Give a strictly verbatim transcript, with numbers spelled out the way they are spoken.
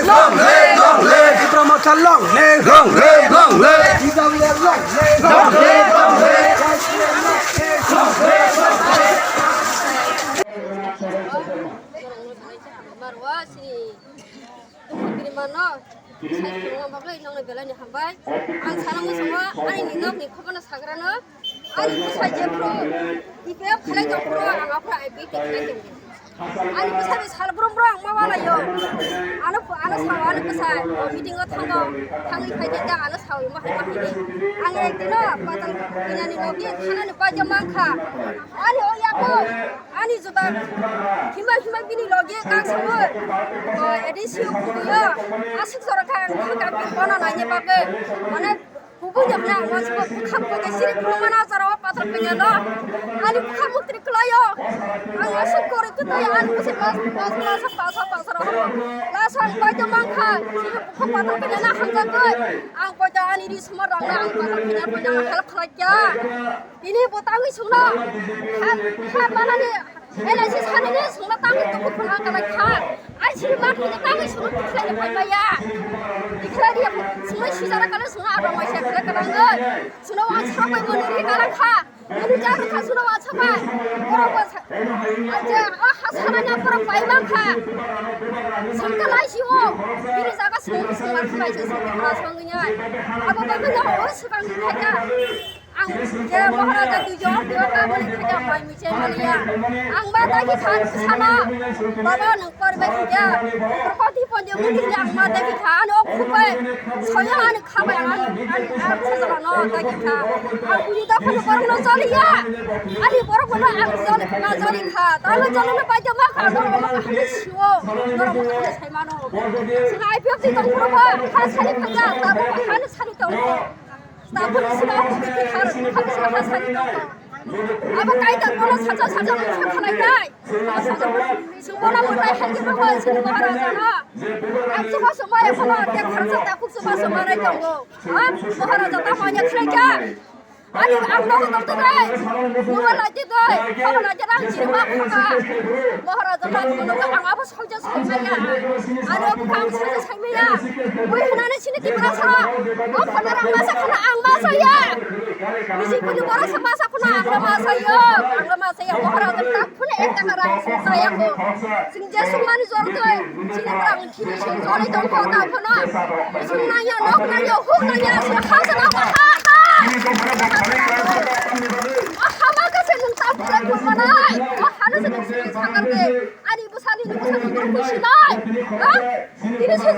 Long live, long live. Tipra Motha long live. Long live, long live. T W F long live. Long live, long live. Borokno sini dukhubiri mano, sai khulumma bagwi nongni belai ni hambai. Ang sana muchungo ani ni nokni khobano sagrano, ani bwsai jephru E P F khlai tongphuru ang aphuru I P F T khlai tongo. Ani bwsai bai sal brum brum ang ma walaio. Ano phu-, ano sao ani bwsai o meeting o thango, thangwi phai khe da ano sao ma hai ma hai ni. Ang ekdino Patal Kanya ni logi thanani baija mankha. Ani o yago ani juda hima hima bini logi kang sao. O A D C o phuyo aswk jora kha ang thangka bini bono naini bagwi. Mane Kubui ni hwnwi ang wansukgo bwkha bwkha siri khulumano jora o Patal Kanya no. Ani bwkha mukti kwlaio. Ang aswk gori kwtai ani bwsai mas mas mas pasa pasa rohoro. Last ang paito mankha. Siri bwkha Patal Kanya no hamjakgwi. Ang paito ani ri sumar rang no ang Patal Kanya paito no help khlai kya. Bini bo tangwi sungno. Ha ha manani Ela si sanini sungna tangwi tubu khuna kalai kha. Ai si ma thani tangwi sungna tikhlai ni phai maya. Tikhlai ni sungna sijara kala sungna aro mai se khlai kala ngai. Sungna wa sa pai mani ri kala kha. Mani jar kha sungna wa sa pai. Oro wa sa. Aja a ha sanani pora pai ma kha. Sungka lai si o. Bini jaga sung sung ma khlai se sungna sungna. Abo ba ma o sukang ni kha. Ang je Maharaja twi jor twi ka boni theke mai mi chen mani ya. Ang ma ta ki khan sana. Baba nang par bai ki ya. Koti ponje muni ya ang ma ta ki khan o khupai. Soya ani khabai ang ani ang sajala no ta ki kha. Ang ni da phone borok no jali ya. Ani borok no ang jali na jali kha. Ta no jali no bai ma kha no ma kha ni siwo. No ma kha sai mano. Sina I P F ti tong pro ba. Kha sali kha ya. Ta kha sali tong. Abo kaita bono sacha sacha mungsa khalai nai. Sungbono mwtai hai khe bo sini Maharaja no. Ang subo subo ya bono te khoroksa takhuk subo subo rai tongo. Ha? Maharaja ta manya khlai kha. Ani ang no to to dai. Nuwa lai de dai. Khaba lai de rang sini ma kha. Maharaja ta bono ang abo Soja saimaya. Ano bwkha ang soja saimaya. Oi hwnani sini Tiprasa. O phano rang masa khana ang masaya. Bisi kuni borok sa masa khana ang masaya. Ang masaya. Bohora tak khana ekta ka rang saya ko. Sing je sung mani jor toi. Sini rang sini sing jor toi ko ta khana. Sung naya nok naya huk naya sing khasa na ha ha. Hama ka se nung ta pura ko manai. Hana se nung sing sangar de. Ani bwsani ni bwsani ni bwsani sinai. Ha? Ini se